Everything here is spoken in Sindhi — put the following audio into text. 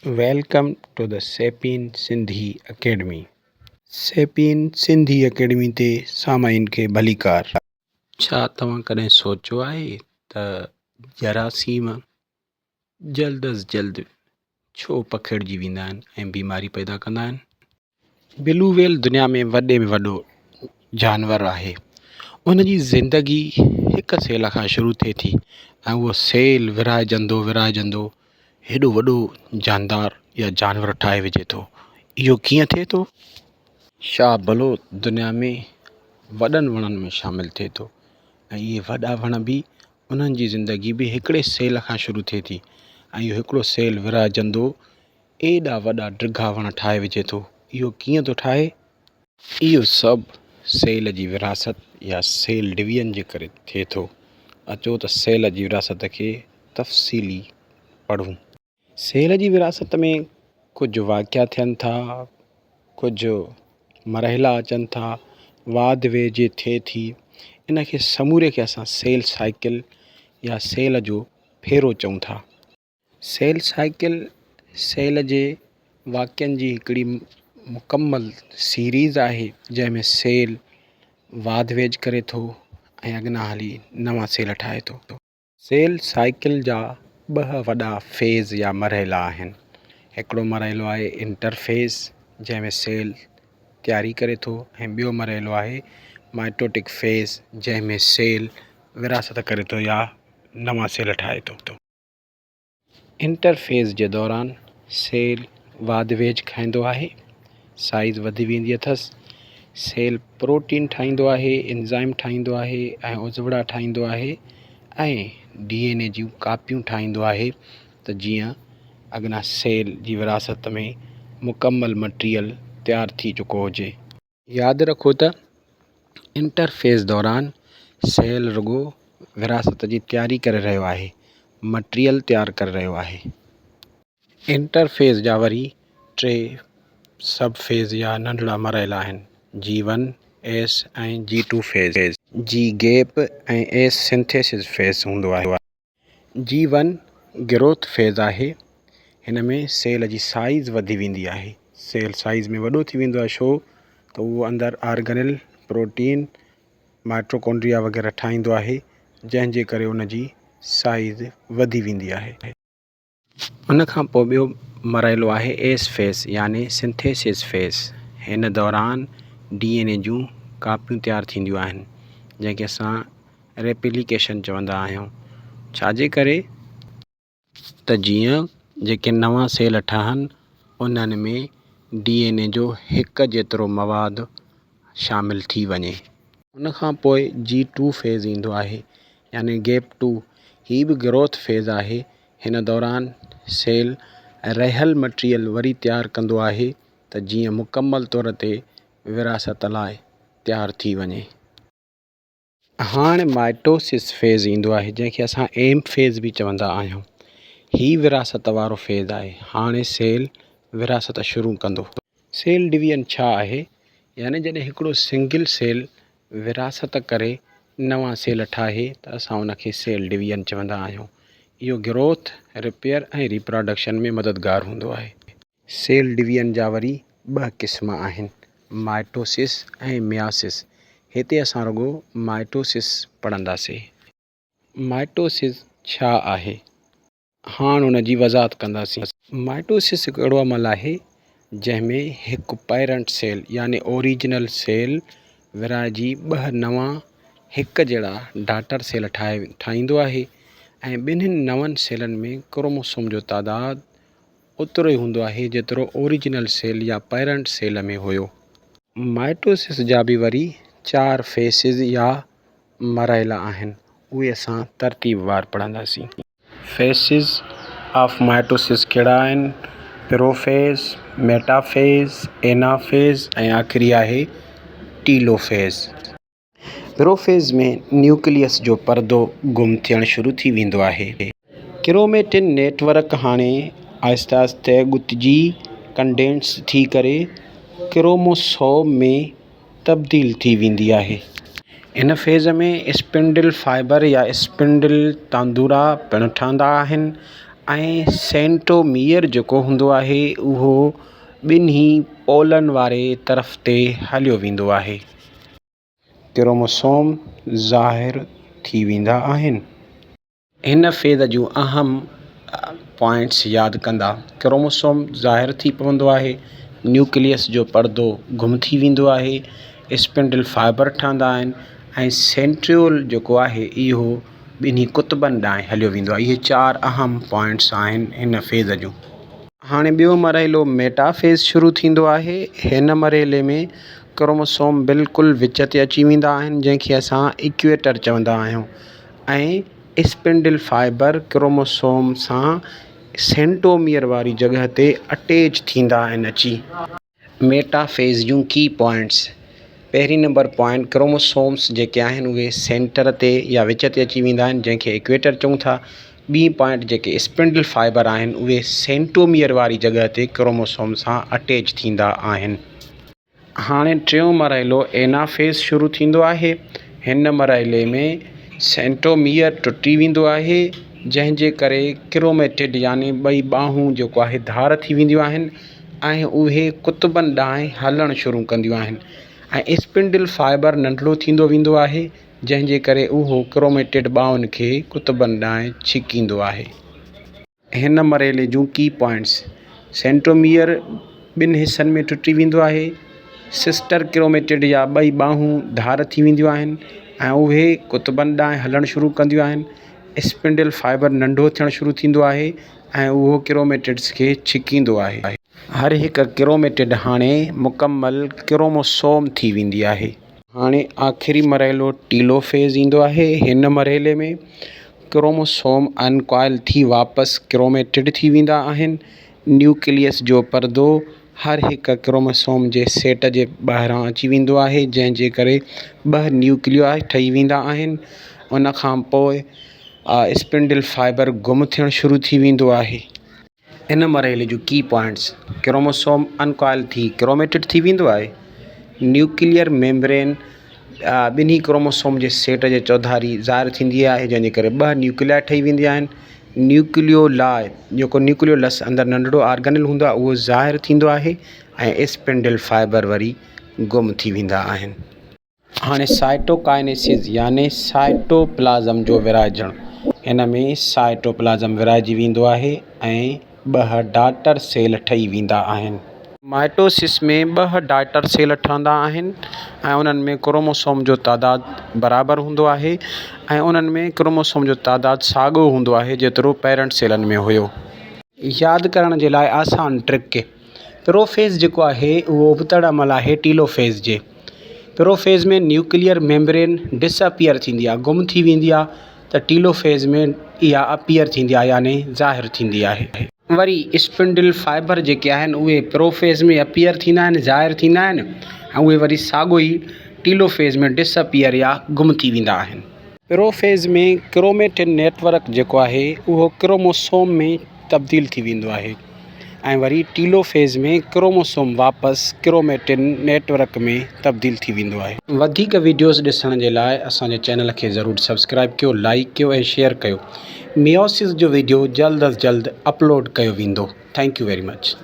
Welcome to the Sapien Sindhi academy. Sapien Sindhi academy تي سامعين کي ڀليڪار. ڇا توهان ڪڏهن سوچيو آهي ته جراثيم جلد از جلد ڇو پکيڙجي ويندا آهن ۽ بيماري پيدا ڪندا آهن؟ بلو ويل دنيا ۾ وڏي ۾ وڏو جانور آهي. ان جي زندگي هڪ سيل کان شروع ٿئي ٿي ۽ اهو سيل ورهائجندو ورهائجندو هيڏو وڏو جاندار يا جانور ٺاهي وجهي ٿو. اهو ڪيئن ٿئي ٿو؟ شاهه بلو دنيا ۾ وڏن وڻن ۾ شامل ٿئي ٿو ۽ اهي وڏا وڻ به انهن جي زندگي به هڪڙي سيل کان شروع ٿئي ٿي ۽ اهو هڪڙو سيل ورهائجندو ايڏا وڏا ڊگها وڻ ٺاهي وجهي ٿو. اهو ڪيئن ٿو ٺاهي؟ اهو سڀ سيل جي ورهاست يا سيل ڊويزن جي ڪري ٿئي ٿو. اچو ته سيل جي ورهاست کي تفصيلي پڙهون. سيل جي ورهاست ۾ ڪجهه واقعا ٿين ٿا، ڪجهه مرحلا اچن ٿا، واڌ ويجهه ٿئي ٿي. ان کي سموري کي اسان سيل سائيڪل يا سيل جو ڦيرو چئون ٿا. سيل سائيڪل سيل جي واقعن جي هڪڙي مڪمل سيريز آهي جنهن ۾ سيل واڌ ويجهه ڪري ٿو ۽ اڳنا هلي نوان سيل ٺاهي ٿو. سيل سائيڪل جا ٻه وڏا فيز يا مرحلا آهن. هڪڙو مرحلو آهي انٽر فيز جنهن ۾ سيل تياري ڪري ٿو ۽ ٻيو مرحلو آهي مائٽوٽڪ فيز جنهن ۾ سيل ورهاست ڪري ٿو يا نوان سيل ٺاهي ٿو. انٽر فيز جي دوران سيل واڌ ويجهه کائيندو آهي، سائيز وڌي ويندي اٿس، سيل پروٽين ٺاهيندو آهي، انزائم ٺاهيندو آهي ۽ عضوڙا ٺاهيندو آهي ۽ ڊي اين اي جون ڪاپيون ٺاهيندو آهي ته جيئن اڳنا سيل جي وراثت ۾ مڪمل مٽيريل تيار ٿي چڪو هجي. ياد رکو ته انٽر فيز دوران سيل رڳو وراثت جي تياري ڪري رهيو آهي، مٽيريل تيار ڪري رهيو آهي. انٽر فيز جا وري ٽي سب فيز يا ننڍڙا مرحلا آهن، G one, S ۽ G two phase. G gap ۽ S synthesis phase هوندو آهي. جي ون گروٿ فيز آهي هن ۾ سيل جي سائيز وڌي ويندي آهي سيل سائيز ۾ وڏو ٿي ويندو آهي ڇو ته اهو اندر آرگنل پروٽين مائٽوڪونڊريا وغيره ٺاهيندو آهي جنهن جي ڪري ان جي سائيز وڌي ويندي آهي. ان کان پوء ٻيو مرحلو آهي ايس فيز يعني سنٿيسز فيز هن دوران ڊي اين اي جون ڪاپيون تيار ٿينديون آهن جنهن کي اسان ريپليڪيشن چوندا آهيون ڇاجي ڪري ته جيئن جيڪي نوان سيل ٺهن انهن ۾ ڊي اين اي جو هڪ جيترو مواد شامل ٿي وڃي. ان کان پوء جي ٽو فيز ايندو آهي يعني گيپ ٽو هي به گروٿ فيز آهي هن دوران سيل رهيل مٽيريل وري تيار ڪندو آهي ته جيئن مڪمل طور تي وراثت لاء تيار ٿي وڃي. هاڻ مائٽوسس فيز ايندو آهي جنهن کي اسان ايم فيز به چوندا آهيون. هي وراثت وارو فيز آهي. هاڻي سيل وراثت شروع ڪندو. سيل ڊويزن ڇا آهي؟ يعني جڏهن هڪڙو سنگل سيل وراثت ڪري نوان سيل ٺاهي ته اسان ان کي سيل ڊويزن چوندا آهيون. اهو گروٿ، رپيئر ۽ ريپراڊڪشن ۾ مددگار هوندو آهي. سيل ڊويزن جا وري ٻه قسم آهن، مائٽوسس ۽ مياسس. هتي اسان رڳو مائٽوسس پڙهنداسين. مائٽوسس ڇا آهي؟ هاڻ ان جي وضاحت ڪنداسين. مائٽوسس هڪ اهڙو عمل آهي، جنهن ۾ هڪ پيرنٽ سيل يعني اوريجنل سيل ورهائجي ٻه نوان هڪ جهڙا ڊاٽر سيل ٺاهيندو آهي ۽ ٻنهين نون سيلن ۾ ڪروموسوم جو تعداد اوترو ئي هوندو آهي جيترو اوريجنل سيل يا پيرنٽ سيل ۾ هيو. مائٽوسس جا به وري چار فيسز يا مرحلا آهن اهي اسان ترتيب وار پڙهنداسين. فيسز آف مائٽوسس ڪهڙا آهن؟ پروفيز، ميٽافيز، اينافيز ۽ آخري آهي ٽيلوفيز. پروفيز ۾ نيوڪليس جو پردو گم ٿيڻ شروع ٿي ويندو آهي. ڪروميٽن نيٽ ورڪ هاڻي آهستي آهستي ڳتجي ڪنڊينس ٿي ڪري ڪروموسوم ۾ تبديل ٿي ويندي آهي. هن فيز ۾ اسپنڊل فائبر يا اسپنڊل تاندورا پڻ ٺهندا آهن. ۽ سينٽوميئر جيڪو هوندو آهي اهو ٻنهي پولن واري طرف تي هليو ويندو آهي. ڪروموسوم ظاهر ٿي ويندا آهن. هن فيز جون اهم پوائنٽس ياد ڪندا. ڪروموسوم ظاهر ٿي پوندو آهي، نيوڪليس جو پردو گم ٿي ويندو آهي، اسپنڊل فائبر ٺهندا آهن ۽ سينٽريول جيڪو آهي اهو ٻنهي قطبن ڏانهن هليو ويندو آهي. اهي چار اهم پوائنٽس آهن هن فيز جون. هاڻي ٻيو مرحلو ميٽا فيز شروع ٿيندو آهي. هن مرحلي ۾ ڪروموسوم بلڪل وچ تي اچي ويندا آهن جنهن کي اسان ايڪويٽر چوندا آهيون. ۽ اسپنڊل فائبر ڪروموسوم سان سينٽوميئر واري جڳهه تي اٽيچ ٿيندا آهن اچي. ميٽا فيز جون ڪي پوائنٽس، پهرين نمبر پوائنٽ ڪروموسومس جيڪي آهن اهي سينٽر تي يا وچ تي اچي ويندا آهن جنهن کي ايڪويٽر چئون ٿا. ٻي پوائنٽ جيڪي اسپنڊل فائبر آهن اهي سينٽوميئر واري جڳهه تي ڪروموسوم سان اٽيچ ٿيندا آهن. هاڻي ٽيون مرحلو اينافيز شروع ٿيندو آهي. هن مرحلي ۾ سينٽوميئر ٽٽي ويندو آهي، جنهن جي ڪري ڪروميٽڊ يعني ٻئي ٻانهون جيڪو آهي ڌار ٿي وينديون آهن ۽ اهي قطبن ڏانهن هلڻ شروع ڪنديون آهن ۽ اسپنڊل فائبر ننڍڙو ٿيندو ويندو آهي، جنهن جي ڪري اهو ڪروميٽڊ ٻانهن کي قطبن ڏانهن ڇڪيندو آهي. هن مرحلي جون ڪي پوائنٽس، سينٽروميئر ٻن حصن ۾ ٽٽي ويندو آهي، سسٽر ڪروميٽڊ يا ٻئي ٻانهون ڌار ٿي وينديون آهن ۽ اهي قطبن ڏانهن هلڻ شروع ڪنديون آهن، اسپنڊل فائبر ننڍو ٿيڻ شروع ٿيندو آهي ۽ اهو ڪروميٽڊس کي ڇڪيندو آهي. هر هڪ ڪروميٽڊ هاڻي مڪمل ڪروموسوم ٿي ويندي آهي. هاڻي آخري مرحلو ٽيلو فيز ايندو آهي. هن مرحلي ۾ ڪروموسوم انڪوائل ٿي واپس ڪروميٽڊ ٿي ويندا آهن. نيوڪليس جو پردو هر هڪ ڪروموسوم جي سيٽ جي ٻاهران اچي ويندو آهي جنهن جي ڪري ٻه نيوڪليائي ٺهي ويندا آهن. ان کان پوء اسپنڊل فائبر گم ٿيڻ شروع ٿي ويندو آهي. ان مرحلي جون ڪي پوائنٽس، ڪروموسوم انڪوائل ٿي ڪروميٽڊ ٿي ويندو آهي، نيوڪليئر ميمبرين ٻنهي ڪروموسوم جي سيٽ جي چوڌاري ظاهر ٿيندي آهي جنهن جي ڪري ٻه نيوڪليائي ٺهي وينديون آهن، نيوڪليولاء جيڪو نيوڪليولس اندر ننڍڙو آرگنل هوندو آهي اهو ظاهر ٿيندو آهي ۽ اسپنڊل فائبر وري گم ٿي ويندا آهن. هاڻي سائٽوڪائنيسز يعني سائٽوپلازم جو ورهائجڻ، هن ۾ سائٽوپلازم ورهائجي ويندو آهي ۽ ٻه ڊاٽر سيل ٺهي ويندا آهن. مائٽوسس ۾ ٻه ڊاٽر سيل ٺهندا آهن ۽ انهن ۾ ڪروموسوم جو تعداد برابر هوندو آهي ۽ انهن ۾ ڪروموسوم جو تعداد ساڳيو هوندو آهي جيترو پيرنٽ سيلن ۾ هيو. ياد ڪرڻ جي لاء آسان ٽرڪ، پروفيز جيڪو آهي اهو ابتڙ عمل آهي ٽيلوفيز جي. پروفيز ۾ نيوڪليئر ميمبرين ڊس اپيئر ٿيندي آهي، گم ٿي ويندي آهي ته ٽيلوفيز ۾ اها اپيئر ٿيندي آهي يعني ظاهر ٿيندي آهي. وري اسپنڊل فائبر جيڪي آهن اهي پروفيز ۾ اپيئر ٿيندا آهن، ظاهر ٿيندا آهن ۽ اهي وري ساڳيو ئي ٽيلوفيز ۾ ڊس اپيئر يا گم ٿي ويندا آهن. پروفيز ۾ ڪروميٽن نيٽ ورڪ جيڪو آهي اهو ڪروموسوم ۾ تبديل ٿي ويندو آهي ۽ وري ٽيلو فيز ۾ ڪروموسوم واپس ڪروميٽن نيٽ ورڪ ۾ تبديل ٿي ويندو آهي. وڌيڪ وڊيوز ڏسڻ جي لاء اسان جي چينل کي ضرور سبسڪرائب ڪيو لائيڪ ڪيو ۽ شيئر ڪيو ميوسز جو وڊيو جلد از جلد اپلوڊ ڪيو ويندو thank you very much.